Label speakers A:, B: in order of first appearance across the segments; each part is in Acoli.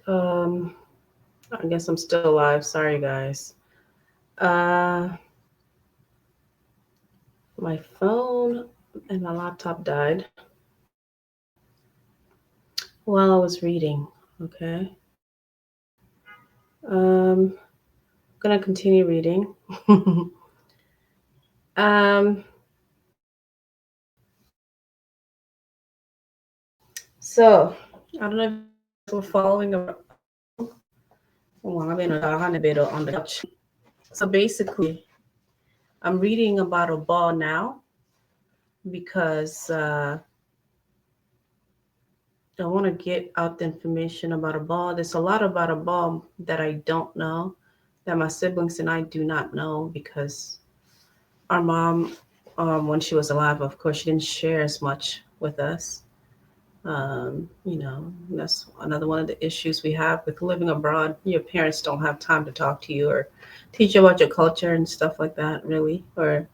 A: I guess I'm still alive. Sorry, guys. My phone and my laptop died while I was reading. Okay. I'm gonna continue reading. So I don't know if we're following on the couch. So basically, I'm reading about a ball now because I want to get out the information about a ball. There's a lot about a ball that I don't know, that my siblings and I do not know, because our mom, when she was alive, of course, she didn't share as much with us. That's another one of the issues we have with living abroad. Your parents don't have time to talk to you or teach you about your culture and stuff like that, really, or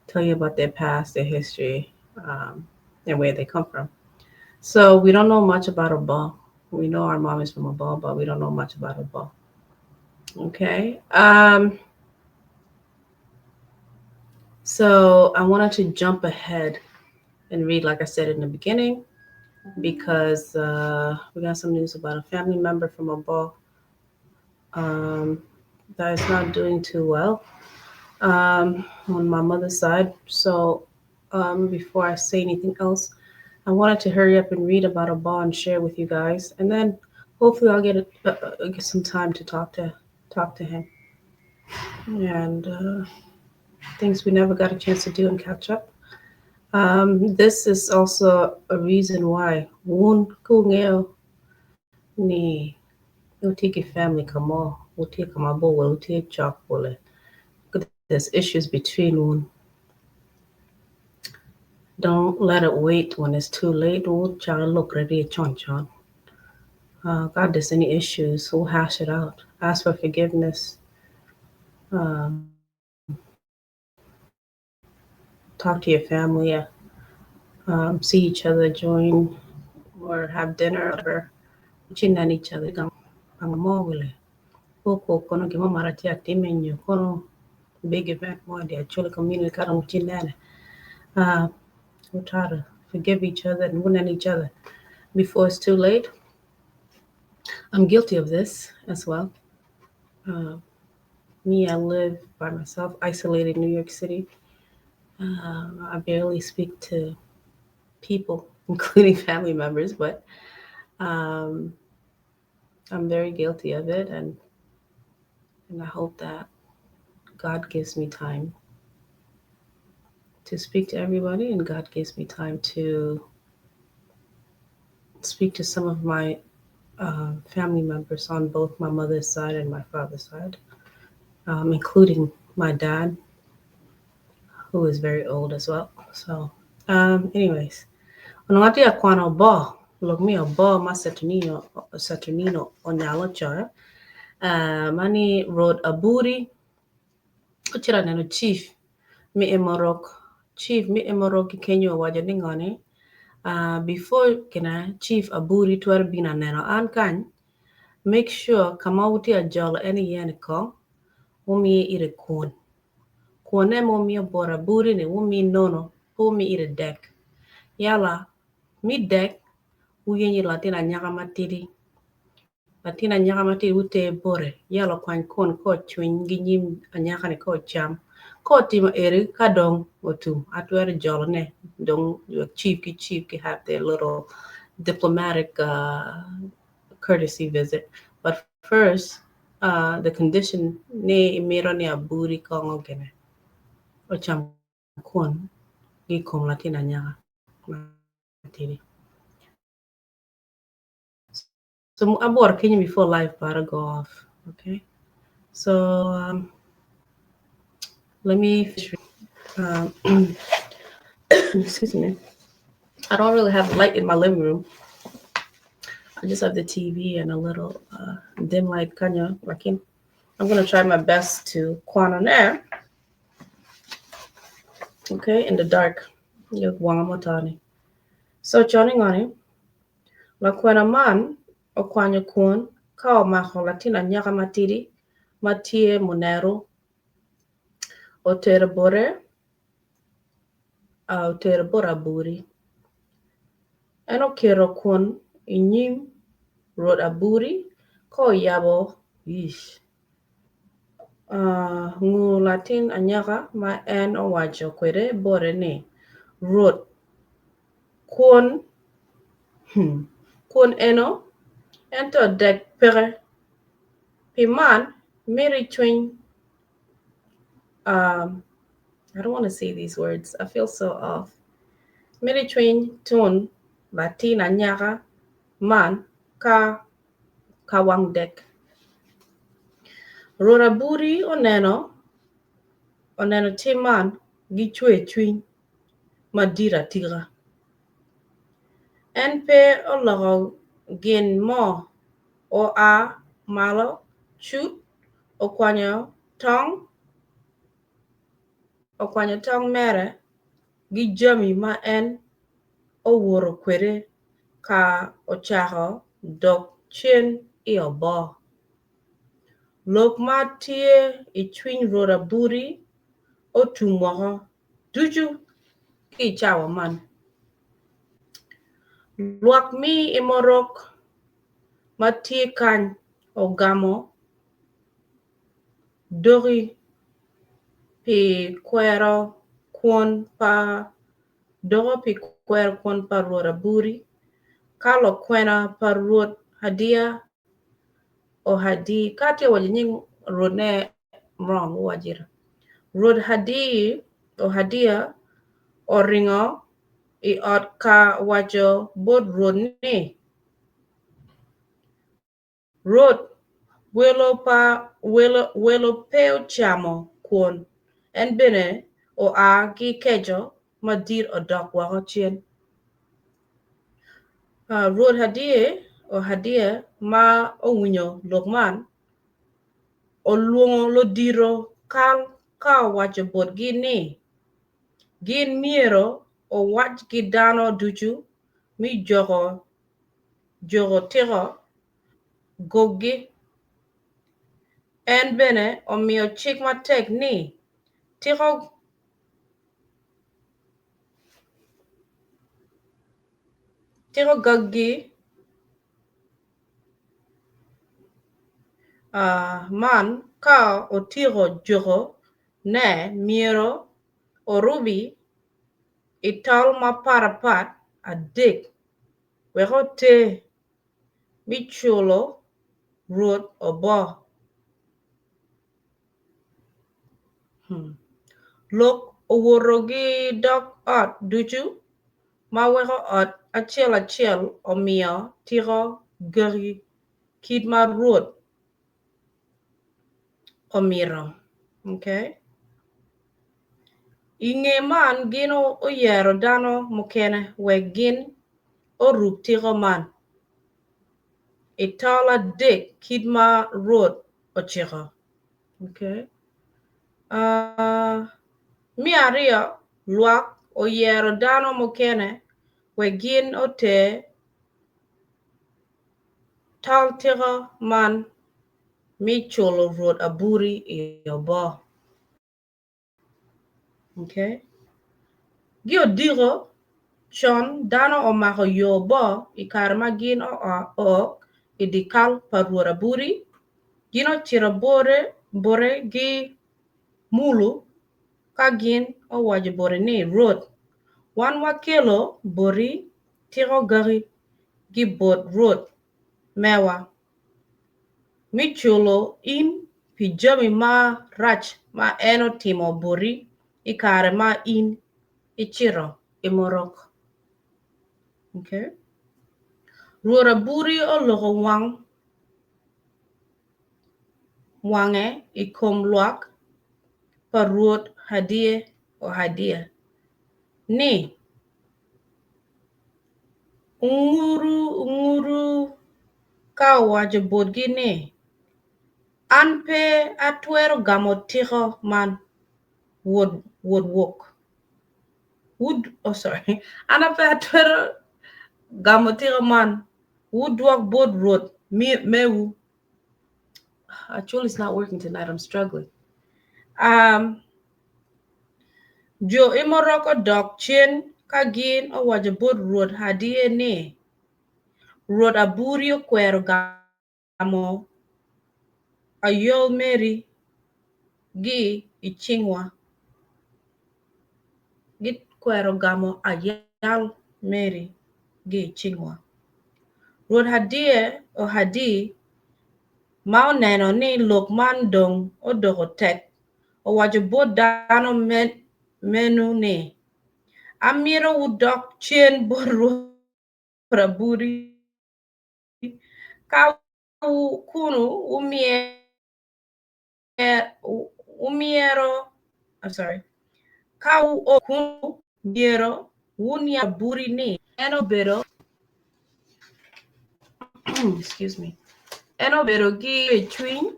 A: tell you about their past, their history, and where they come from. So we don't know much about Obbo. We know our mom is from Obbo, but we don't know much about Obbo. Okay. So I wanted to jump ahead and read, like I said in the beginning, because we got some news about a family member from Obbo that is not doing too well on my mother's side. So before I say anything else, I wanted to hurry up and read about Obbo and share with you guys, and then hopefully I'll get some time to talk to him and things we never got a chance to do and catch up. This is also a reason why Wun Kungeo ni Utiki family kamo Uti kamabo uti chakpole. There's issues between Wun. Don't let it wait when it's too late. We'll try to look ready chon chon. God, there's any issues, we'll hash it out. Ask for forgiveness. Talk to your family. See each other, join, or have dinner, or whatever. Chin each other. Big event one day. Actually, community we'll try to forgive each other and win at each other before it's too late. I'm guilty of this as well. Me, I live by myself, isolated in New York City. I barely speak to people, including family members, but I'm very guilty of it, and I hope that God gives me time to speak to everybody, and God gives me time to speak to some of my family members on both my mother's side and my father's side, including my dad, who is very old as well. So, anyways, onwati akwano bo lok mi bo ma Saturnino onyalo chora. Mani wrote aburi ochira neno chief mi emorok chief mi emorok Kenya wajo ni ngone. Before kina chief aburi twar bina neno an kan make sure kama uti ajolo any yen ko umi ire kun. Kuone mo mi bora buri ni umi nono umi ire dek. Yala mi dek uyenyi latina nyaka matidi. Latina nyaka matidi ute bore. Yala kwan kon ko chwiny gi nyim anyaka ni ko cham. Ko timo eri kadong otum atwere jolo ne dong chief ki chief ki have their little diplomatic courtesy visit. But first, the condition ne imiro ni aburi kongo kene. Ocham kon gi kom latina nyaka matidi. So abor Kenya before live para go off. Okay. So let me excuse me. I don't really have light in my living room. I just have the TV and a little dim light kanya working. I'm gonna try my best to kwan there. Okay, in the dark. So Johnny ngani la kwena man okwanyo kun ka omako latin anyaka matidi ma tye munero otero bote otero bot aburi. En oketo kwon i nyim rwot aburi ka oyabo ngur latin anyaka ma en owaco kwede bote ni, Rwot, kwon eno, ento dek peke. Pi man, miti icwiny I don't want to say these words, I feel so off. Miti icwiny tun latin anyaka man ka ka wang dek. Rwot aburi oneno oneno tim man gi cwer cwiny madit atika. En pe oloko gin mo oa malo cut okwanyo tong okwanyo tong mere gi jami ma en owoto kwede ka ocako dok cen i oboo. Lok ma tye i cwiny Rwot Aburi otum woko ducu ki i cawa man. Lwak mi i Morok ma tye kany ogamo doki pi kwero kwon pa doko pi kwero kwon pa Rwot Aburi ka lukwena pa Rwot Hadia Ohadi ka atye ka waco nying Rwot ne wrong wuwacira Rwot Hadi Ohadia oringo i ot ka waco bot Rwot ni, Rwot, welo pa welo pe ocamo kwon, en bene oa ki keco madit odok woko cen. Rwot Hadia ma owinyo lok man, olwongo ludito kal ka owaco botgi ni, Gin myero owac ki dano ducu me juko tiko goggi. En bene omiyo cik matek ni tiko goggi man ka otyeko juko ne myero orubi i tol mapatpat adek wek oter me culo Rwot oboo. Lok owoto ki dog ot ducu ma weko ot acel acel omiyo tiko gaki kit ma Rwot omito. Okay. I nge man gin oyero dano mukene wek gin orub tiko man i tol adek kit ma Rwot ociko. Okay. Me aryo, lwak oyero dano mukene wek gin oter tol tiko man me culo Rwot aburi i oboo. Okay. Gi odiko con dano omako yo oboo i kare ma gin ook i dye kal pa Rwot aburi, gin ocito bote gi mulo ka gin owaco bote ni, Rwot, wan wakelo boti tiko gaki gi bot Rwot mewa, me culo in pi jami marac ma en otimo boti i kare ma in icito i Morok. Okay. Rwot aburi oloko wange i kom lwak pa Rwot Hadia ni, Wunguru, wunguru, ka owaco botgi ni, An pe atwero gamo tiko man, wod wok. An pe atwero gamo tiko man, wudwok bot rwot mewu. Actually, it's not working tonight. I'm struggling. Um, jo Imorok odok cen ka gin owaco bot Rwot Hadie ni, Rwot Aburi okwero gamo ayol meri gi i cingwa. Gikwero gamo ayal meri gi i cingwa. Rwot Hadie Ohadi ma oneno ni lok man dong odoko tek owaco bot dano meno ni, Amito wudok cen bot Rwot Aburi ka kunu wumyero I'm sorry ka wuo kunu myero wuniang Aburi ni en obedo excuse me en obedo ki cwiny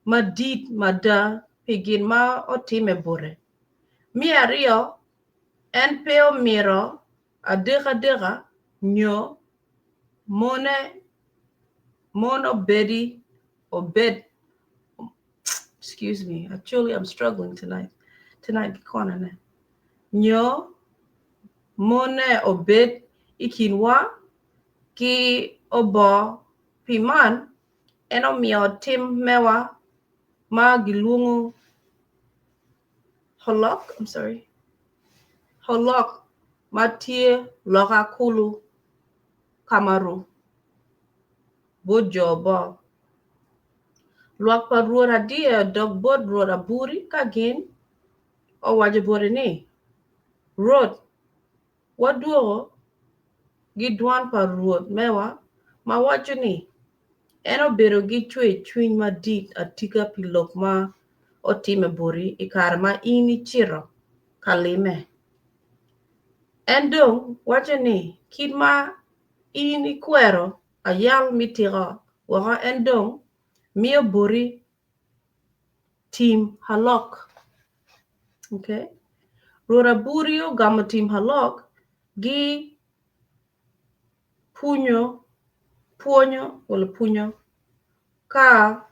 A: madit mada pi gin ma otimme bote. Me aryo, en pe omito adekadeka nyo mone mon obedi obed excuse me actually I'm struggling tonight tonight gikwanane nyo mone obed i kinwa ki obo pi man en omiyo tim mewa ma gilwongo Holok, I'm sorry, Holok ma tye loka kulu Kamaru bot jo oboo. Lwak pa Rwot Adiye odok bot Rwot Aburi ka gin owaco bote ni, Rwot, wadwoko gi dwan pa Rwot mewa ma waco ni, En obedo ki cwercwiny madit atika pi lok ma otimme boti i kare ma in icito ka lime. En dong waco ni, Kit ma in ikwero ayal me tiko woko en dong miyo boti tim halok. Okay. Rwot Aburi ogamo tim halok gi Punyo, pwonyo wala punyo, ka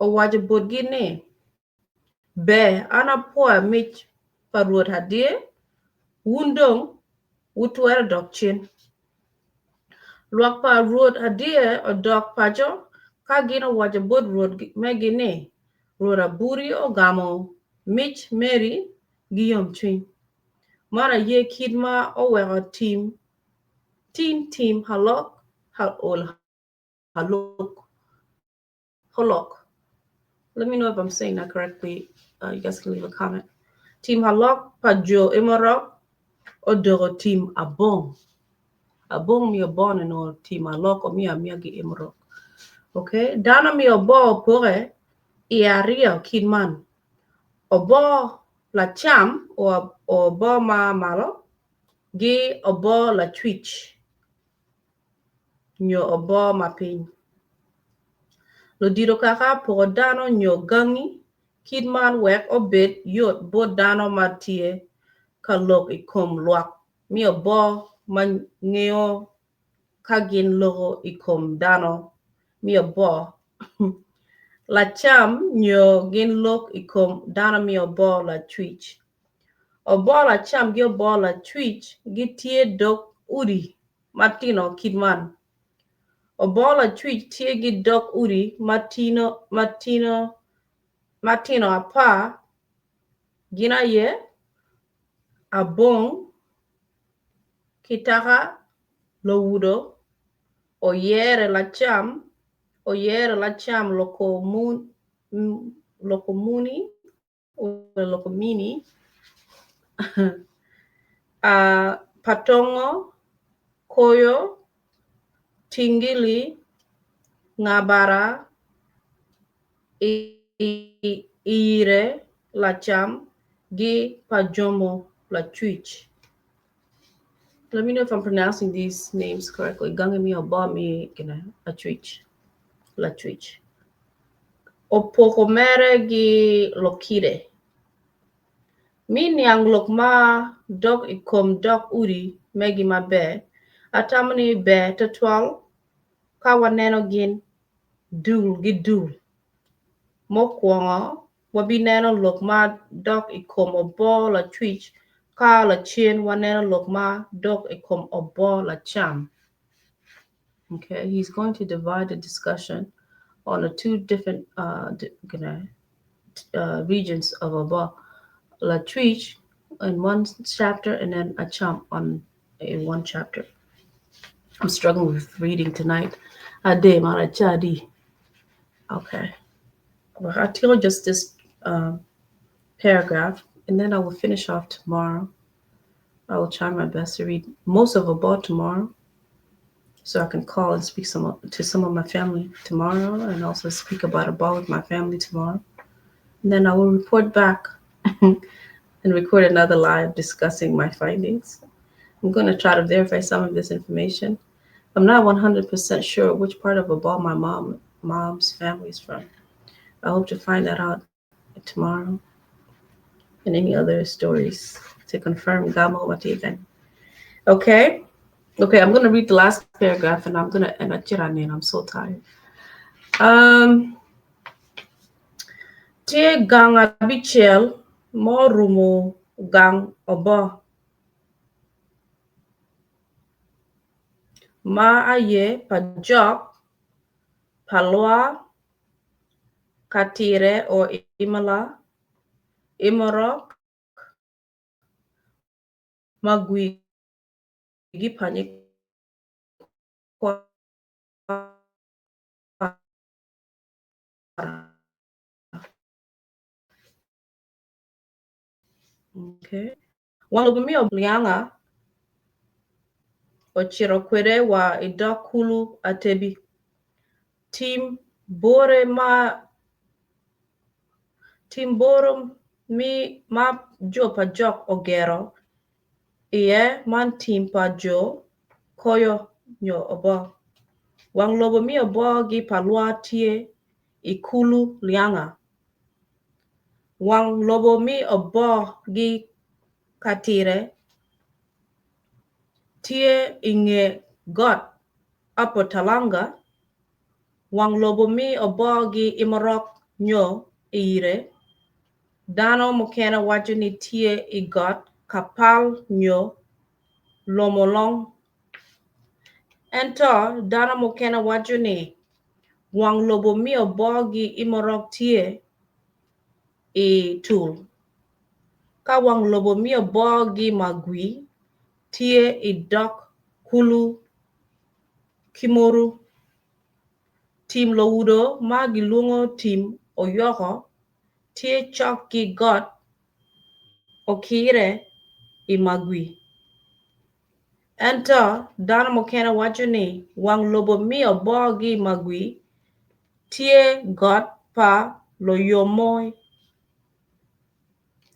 A: owaco botgi ni, Ber, an apwoyo mic pa Rwot adier, wun dong wutwero dok cen. Lwak pa Rwot adier odok paco ka gin owaco bot rwot megi ni, Rwot Aburi ogamo mic meri gi yomcwiny. Man aye kit ma oweko tim Tim tim halok or halok holok. Let me know if I'm saying that correctly. You guys can leave a comment. Tim halok pa jo Imorok odoko tim abong. Abong miyo bon eno tim halok omiyo amiya gi Imorok. Okay, dano miyo obo opoke i aryo kit man. Obo lacam o obo ma malo gi obo lacwic nyo obo ma piny. Ludito kaka poko dano nyo gangi kit man wek obed yot bot dano ma tye ka lok i kom lwak me obo ma ngeyo ka gin loko i kom dano me obo lacam nyo gin lok i kom dano me obo lacwic. Obolo acam ki obolo acwic gitye dog udi matino kit man. Obolo acwic tye ki dog udi matino apar gin aye Abong, Kitaka, Lowudo, Oyere lacam, Oyere lacam Lokomuni, Lokomini, Patongo, Koyo, Tingili, Ngabara, Iyire Lacam, gi Pajomo Lacwic. Let me know if I'm pronouncing these names correctly. Gangi mi obo mi gina Lacwic. Lacwic. Opoko mere gi Lokide. Mi niang lok ma dok i kom dok udi megi maber, atamo ni ber twatwal ka waneno gin dul gi dul. Mukwongo, wabineno lok ma dok i kom obwo lacwic ka lacen waneno lok ma dok i kom obwo lacam. Okay, he's going to divide the discussion on the two different regions of obwo lacwic in one chapter and then acam on in one chapter. I'm struggling with reading tonight. Ade marachadi. Okay. Well, I'll tell just this paragraph and then I will finish off tomorrow. I will try my best to read most of Obwo tomorrow so I can call and speak some to some of my family tomorrow and also speak about Obwo with my family tomorrow. And then I will report back and record another live discussing my findings. I'm going to try to verify some of this information. I'm not 100% sure which part of Obwo my mom's family is from. I hope to find that out tomorrow and any other stories to confirm Gamo Matigan. Okay? Okay, I'm gonna read the last paragraph and I'm gonna end at I'm so tired. Tye gang abicel ma orumo gang obwo ma aye Pajok, Palwa, Katire or Imala, Imorok, Magwi ki Panyikwara. Okay. Wang lobo me Lianga ocito kwede wa i dog kulu Atebi. Tim bore ma jo Pajok ogero iye man tim pa jo Koyo nyo Obwo. Wang lobo me Obwo ki Palwa tye i kulu Lianga. Wang lobo me Obwo ki Katire tye i nge got Upper Talanga. Wang lobo me Obwo ki Imorok nyo Iyire, dano mukene waco ni tye i got Kapal nyo Lomolong. Ento dano mukene waco ni wang lobo me Obwo ki Imorok tye i Tul, ka wang lobo me Obwo ki Magwi tye i dog kulu Kimoru. Tim Lowudo ma gilwongo Tim Oyoko tye cok ki got Okire i Magwi. Ento dano mukene waco ni wang lobo me Obwo ki Magwi tye got pa Loyomoy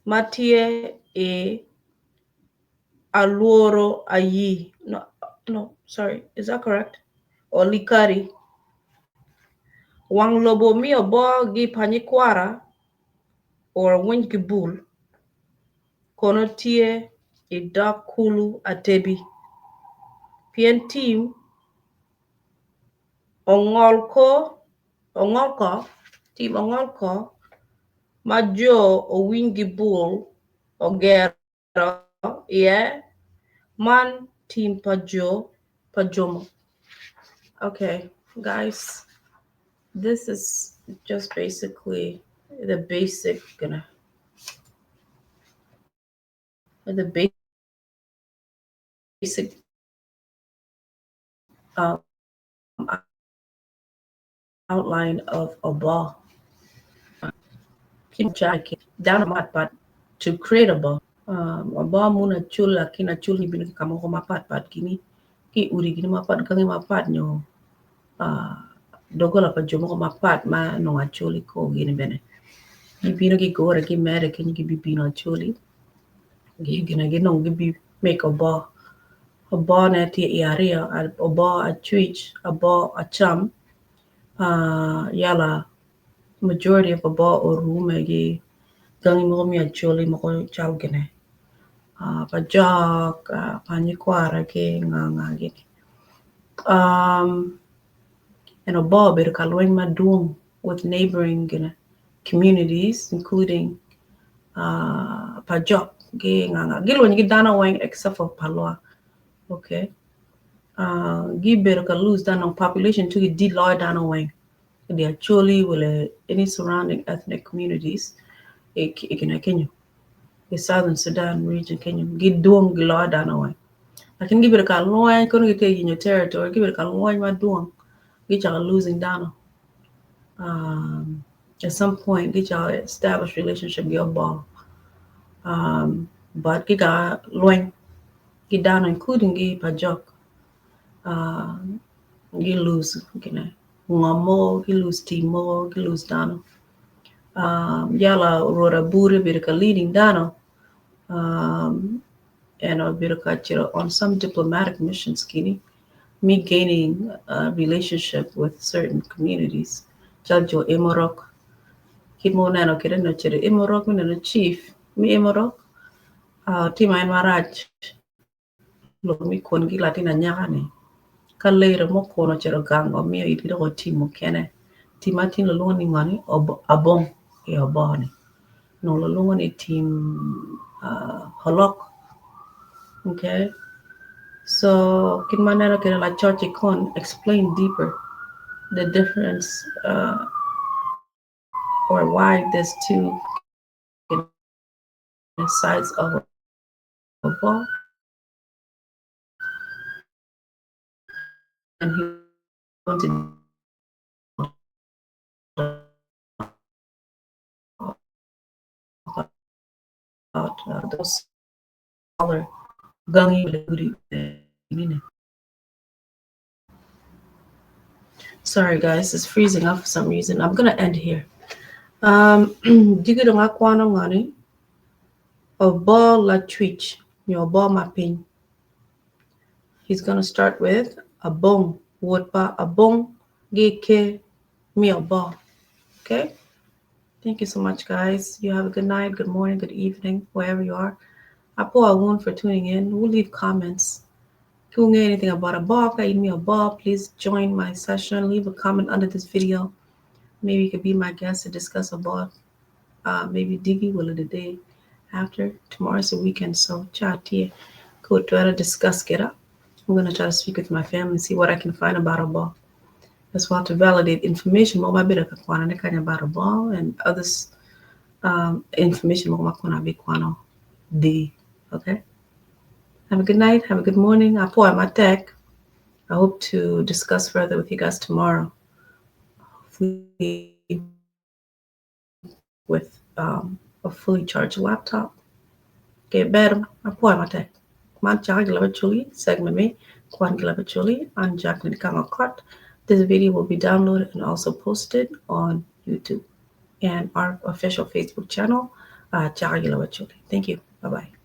A: ma tye i Alworo Ayi. No, no, sorry, is that correct? Or Likari. Wang lobo me Obwo ki Panyikwara or Winjgibul kono tye i dog kulu Atebi. Pien tim ongolko tim ongolko ma jo Owinjgibul ogero iye man tim pa jo pa Jomo. Okay, guys, this is just basically the basic gonna the basic outline of Obwo. Down but to create Obwo. Obwo mun acol lakin acol ni bino ki ka mogo mapat pat gini ki udi gini mapat gangi mapat nyo dogola pa jo mogo mapat ma nongo acoli ko gini bene gibino gigure gimede kenyo gibibino acoli gine ginongo gibimeko obwo. Obwo ne tye i aryo obwo acwic obwo acam yala majority of obwo orume ki gangi mogo me acoli mogo calo gine Pajok, Panyikwara ki nga nga gini. And obwo obedo ka lweny madwong with neighboring gine. communities including Pajok gi nga nga gilweny ki dano weng except for Palua okay gibedo ka lose dano population tye ki dit loyo dano weng the Acholi wala any surrounding ethnic communities i kine kenyo i Southern Sudan region kenyo gidwong giloyo dano weng lakin gibedo ka lweny kono gitye ka yenyo territory gibedo ka lweny madwong gicako losing dano at some point gicako establish relationship gi oboo but gigaka lweny ki dano including gi Pajok gi lose gine ngom mogo gi lose tim mogo gi lose dano yala Rwot Aburi obedo ka leading dano and obedo ka cito on some diplomatic missions kini me gaining a relationship with certain communities calo jo Emorok kit ma wuneno kwede ni ocito i Emorok me neno chief me Emorok otimo en marac lok me kongi latin anyaka ni ka later mo kono ocito gang omiyo itgi dok otim mukene tim ma tin lulwongo ni ngo ni abong i oboo ni onongo lulwongo ni tim holok okay so kit ma aneno kwede lacoc-ci kon explain deeper the difference or why there's two sides of oboo and he wanted about those smaller gangi. Sorry guys, it's freezing up for some reason. I'm gonna end here. Digi dong akwano ngani oboo lacwic nyo oboo ma piny. He's gonna start with abong, wod pa abong gi ke mi oboo. Okay? Thank you so much, guys. You have a good night, good morning, good evening, wherever you are. Apo Awoon for tuning in. We'll leave comments. If you know anything about oboo, ka in mi oboo, please join my session. Leave a comment under this video. Maybe you could be my guest to discuss oboo. Maybe Diggy will the day after. Tomorrow's the weekend, so chat here. Go try to discuss get up. I'm gonna try to speak with my family and see what I can find about oboo. As well to validate information mo mabeda ka kwana ne kanya about oboo and others information mo makwana be kwano di. Okay? Have a good night. Have a good morning. Apo matek. I hope to discuss further with you guys tomorrow. Hopefully with a fully charged laptop. Okay, better. Apo matek. Man Chaka Gilabachuli, segment me, Kwan Gilabachuli, I'm Jacqueline Kangakot. This video will be downloaded and also posted on YouTube and our official Facebook channel, Chaka Gilabachuli. Thank you. Bye-bye.